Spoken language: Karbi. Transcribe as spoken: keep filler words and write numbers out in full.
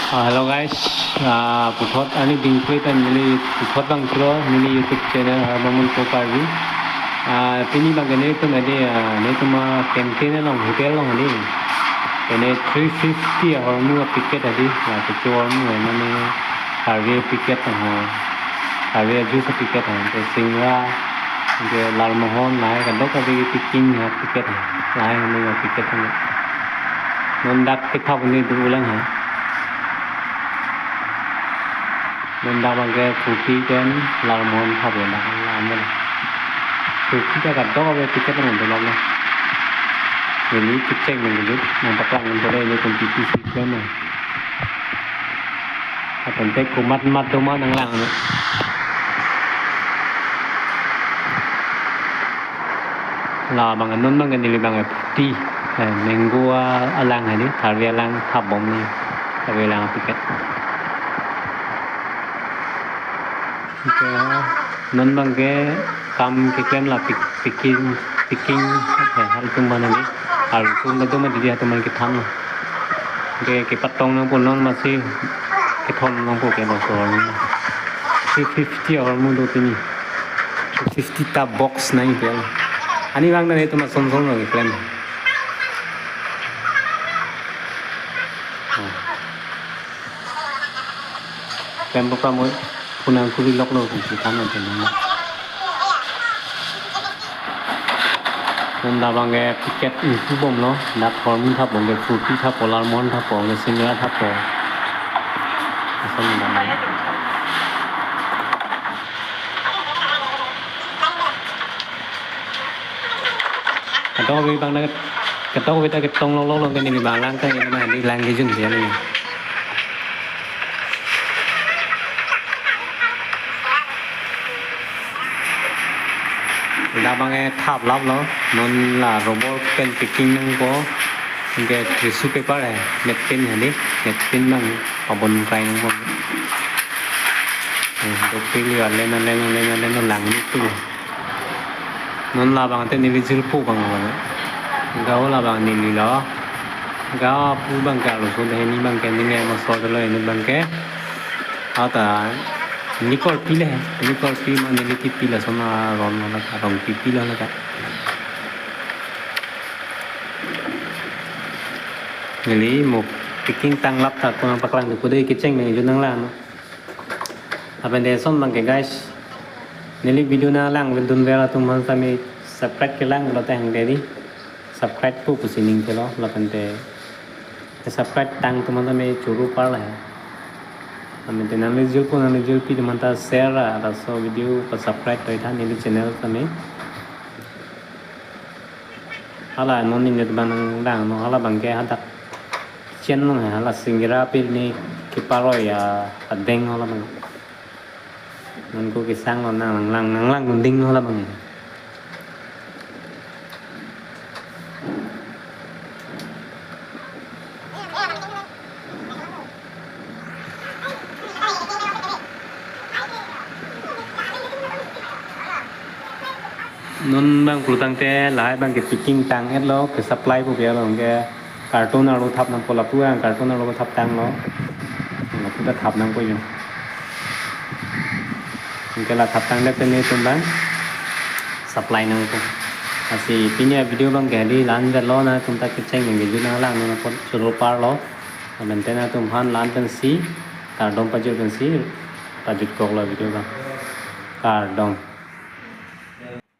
Ah, hello guys, ah, puthot ani dingpre ta neli puthot bang churo neli YouTube channel Harbamun Ko Karbi. Ah, pini bang ke netum adi, ah, netum a canteen along, hotel along adi. Ene three fifty ahormu a packet adi, ah, kecho ahormu hai mane Karbi packet ha, Karbi a juice packet ha, ke Singara, ke Lalmohan, lahai kadokave packing ha packet ha, lahai ahormu a packet ha. Non dak kethap ni do ulang ha. Non dak bang ke Fruity pen Lalmohan thap ya dak lam ya. Fruity ta kadokave packet nang do lam ya. Neli kecheng nang dulu, nangpaklang nang dulu, netum pipi si klem ya. Atun te komat mat do ma nanglang ya. La bang non bang ke neli bang ke Fruity, eh, mango alang hadi, tharve alang thap bom ni, tharve alang packet. Okay, non bang ke kam keklem la pick-, picking, picking, eh, halatum bang hadi, halatum bang do ma didi halatum bang kethan lo. Ke, kepatong nangpo non masi kethom nangpo ke bosor. Three fifty ahormu do pini. Three fifty ta box nai pe. Ani bang netum ason son lo keklem. Oh. Klem bokra mo punang kuri lok lo kung si than nang tenang. Non labang ke packet ingpu bom lo, dak Hormel thap bom ke, Fruity thap po, Lalmohan thap po, ke Singara thap po. Ason labang. Kadokave bang na, kadokave ta ketong lo lo lo ke neli bang lang ke, ini mah di lang kejun dia ni. Labang ke thap lap lo, non la rubber pen picking nangpo, ke tissue paper hai, napkin hadi, napkin bang pabon kai nangpo. Eh, dopik liya, lena, lena, lena, lena, lang ni tu. Non labang te neli jirpo bang lo. Gao labang neli lo. Gao pu bang ke arloso de, hini bang ke neli masot lo, ini bang ke. Ata neli korpi le, neli korpi ma neli pipi lason aron lo ka, rong pipi lo ka. Neli mo picking tang lap ta ko nangpaklang ko de kecheng nang jun nanglang. Lapen te ason bang ke guys, neli video nanglang vel dun vel atum aphan tame subscribe kelang lo te hang deri. Subscribe pu pusi ning ke lo, lapen te subscribe tang atum aphan tame choro parlo he. Lapen te nangli jirpo, nangli jirpi atum aphan ta share ra, laso video pa subscribe toi tha neli channel tame. Hala non neli bang nanglang lo, hala bang ke hadak chen lo he, hala Singara pini keparoi adeng lo labang. Non ko kesang lo nanglang, nanglang ding lo labang. Non bang pulo tangte lahai bang ke picking tang et lo, ke supply pu biya lo, ke carton arlo thap nangpo, lapu ang carton arlo thap tang lo. Lapu ta thap nangpo yo. Ke la thap tang det te netum bang supply nangpo. Lasi pini a video bang ke hadi la-an vet lo, netum ta kecheng nang ke jun nanglang nangpo, choro parlo. Lapen te netum aphan la-an pensi, kardom pajut pensi, pajut kok lo video bang. Kardom.